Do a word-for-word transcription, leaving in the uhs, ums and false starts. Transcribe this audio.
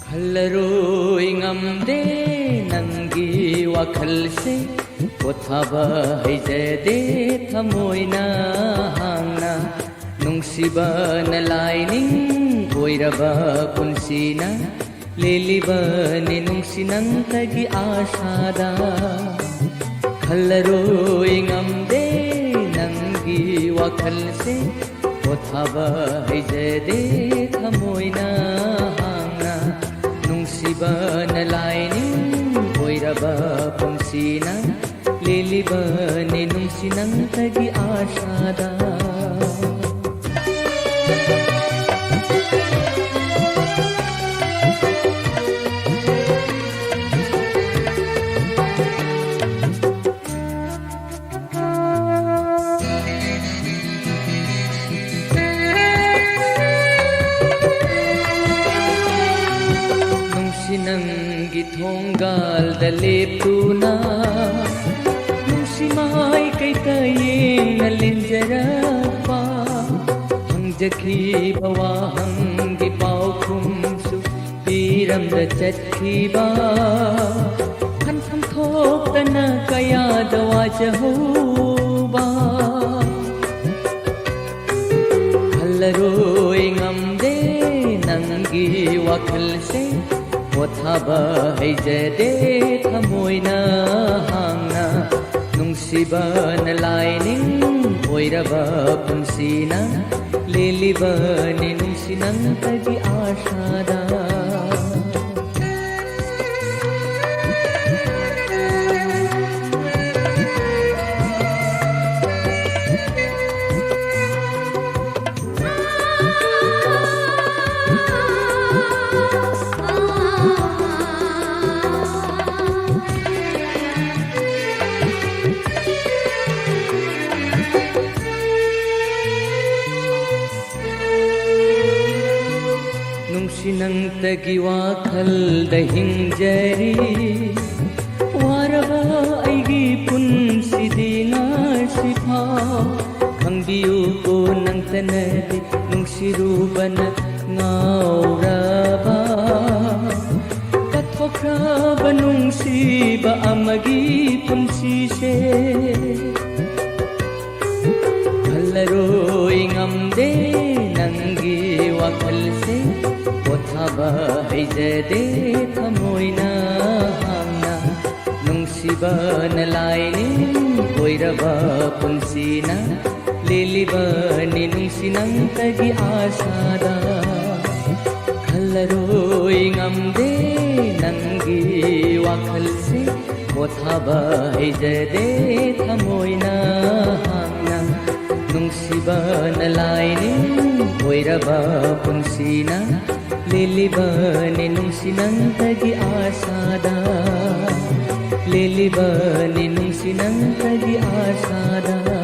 ꯈꯜꯂꯔꯣꯏ ꯉꯝꯗꯦ ꯅꯪꯒꯤ ꯋꯥꯈꯜꯁꯦ, ꯄꯣꯊꯥꯕ ꯍꯩꯖꯗꯦ ꯊꯃꯣꯏꯅ ꯍꯥꯡꯅ꯫ ꯅꯨꯡꯁꯤꯕꯅ ꯂꯥꯏꯅꯤꯡ ꯑꯣꯏꯔꯕ ꯄꯨꯟꯁꯤꯅ, ꯂꯦꯜꯂꯤꯕꯅꯤ ꯅꯨꯡꯁꯤ ꯅꯪꯇꯒꯤ ꯑꯥꯁꯥꯗ꯫ ꯈꯜꯂꯔꯣꯏ ꯉꯝꯗꯦ ꯅꯪꯒꯤ ꯋꯥꯈꯜꯁꯦ, ꯄꯣꯊꯥꯕ ꯍꯩꯖꯗꯦ ꯊꯃꯣꯏꯅ ꯍꯥꯡꯅ꯫ ꯅꯨꯡꯁꯤꯕꯅ ꯂꯥꯏꯅꯤꯡ ꯑꯣꯏꯔꯕ ꯄꯨꯟꯁꯤꯅ, ꯂꯦꯜꯂꯤꯕꯅꯤ ꯅꯨꯡꯁꯤ ꯅꯪꯇꯒꯤ ꯑꯥꯁꯥꯗ꯫ ꯅꯨꯡꯁꯤ ꯅꯪꯒꯤ ꯊꯣꯡꯒꯥꯜꯗ ꯂꯦꯞꯇꯨꯅ, ꯅꯨꯡꯁꯤ ꯃꯥꯏꯀꯩꯗ ꯌꯦꯡꯅ ꯂꯦꯟꯖꯔꯛꯄ, ꯍꯪꯖꯈꯤꯕ ꯋꯥꯍꯪꯒꯤ ꯄꯥꯎꯈꯨꯝꯁꯨ ꯄꯤꯔꯝꯗ ꯆꯠꯈꯤꯕ, ꯈꯟꯐꯝ ꯊꯣꯛꯇꯅ ꯀꯌꯥꯗ ꯋꯥꯖꯍꯧꯕ꯫ ꯈꯜꯂꯔꯣꯏ ꯉꯝꯗꯦ ꯅꯪꯒꯤ ꯋꯥꯈꯜꯁꯦ, ꯄꯣꯊꯥꯕ ꯍꯩꯖꯗꯦ ꯊꯃꯣꯏꯅ ꯍꯥꯡꯅ꯫ ꯅꯨꯡꯁꯤꯕꯅ ꯂꯥꯏꯅꯤꯡ ꯑꯣꯏꯔꯕ ꯄꯨꯟꯁꯤꯅ, ꯂꯦꯜꯂꯤꯕꯅꯤ ꯅꯨꯡꯁꯤ ꯅꯪꯇꯒꯤ ꯑꯥꯁꯥꯗ꯫ ꯑꯩꯒꯤ ꯋꯥꯈꯜꯗ ꯍꯤꯡꯖꯔꯤ꯫ ꯋꯥꯔꯕ ꯑꯩꯒꯤ ꯄꯨꯟꯁꯤꯗꯤ ꯉꯁꯤꯐꯥꯎ ꯈꯪꯕꯤꯌꯨꯀꯣ, ꯅꯪꯇꯅꯗꯤ ꯅꯨꯡꯁꯤꯔꯨꯕꯅ ꯉꯥꯎꯔꯕ, ꯀꯠꯊꯣꯛꯈ꯭ꯔꯕ ꯅꯨꯡꯁꯤꯕ ꯑꯃꯒꯤ ꯄꯨꯟꯁꯤꯁꯦ꯫ ꯈꯜꯂꯔꯣꯏ ꯉꯝꯗꯦ ꯅꯪꯒꯤ ꯋꯥꯈꯜꯁꯦ, ꯄꯣꯊꯥꯕ ꯍꯩꯖꯗꯦ ꯊꯃꯣꯏꯅ ꯍꯥꯡꯅ꯫ ꯅꯨꯡꯁꯤꯕꯅ ꯂꯥꯏꯅꯤꯡ ꯑꯣꯏꯔꯕ ꯄꯨꯟꯁꯤꯅ ꯂꯦꯜꯂꯤꯕꯅꯤ ꯅꯨꯡꯁꯤ ꯅꯪꯇꯒꯤ ꯑꯥꯁꯥꯗ꯫ ꯈꯜꯂꯔꯣꯏ ꯉꯝꯗꯦ ꯅꯪꯒꯤ ꯋꯥꯈꯜꯁꯦ, ꯄꯣꯊꯥꯕ ꯍꯩꯖꯗꯦ ꯊꯃꯣꯏꯅ ꯍꯥꯡꯅ꯫ ꯅꯨꯡꯁꯤꯕꯅ ꯂꯥꯏꯅꯤꯡ ꯑꯣꯏꯔꯕ ꯄꯨꯟꯁꯤꯅ ꯂꯦꯜꯂꯤꯕꯅꯤ ꯅꯨꯡꯁꯤ ꯅꯪꯇꯒꯤ ꯑꯥꯁꯥꯗ꯫ ꯂꯦꯜꯂꯤꯕꯅꯤ ꯅꯨꯡꯁꯤ ꯅꯪꯇꯒꯤ ꯑꯥꯁꯥꯗ꯫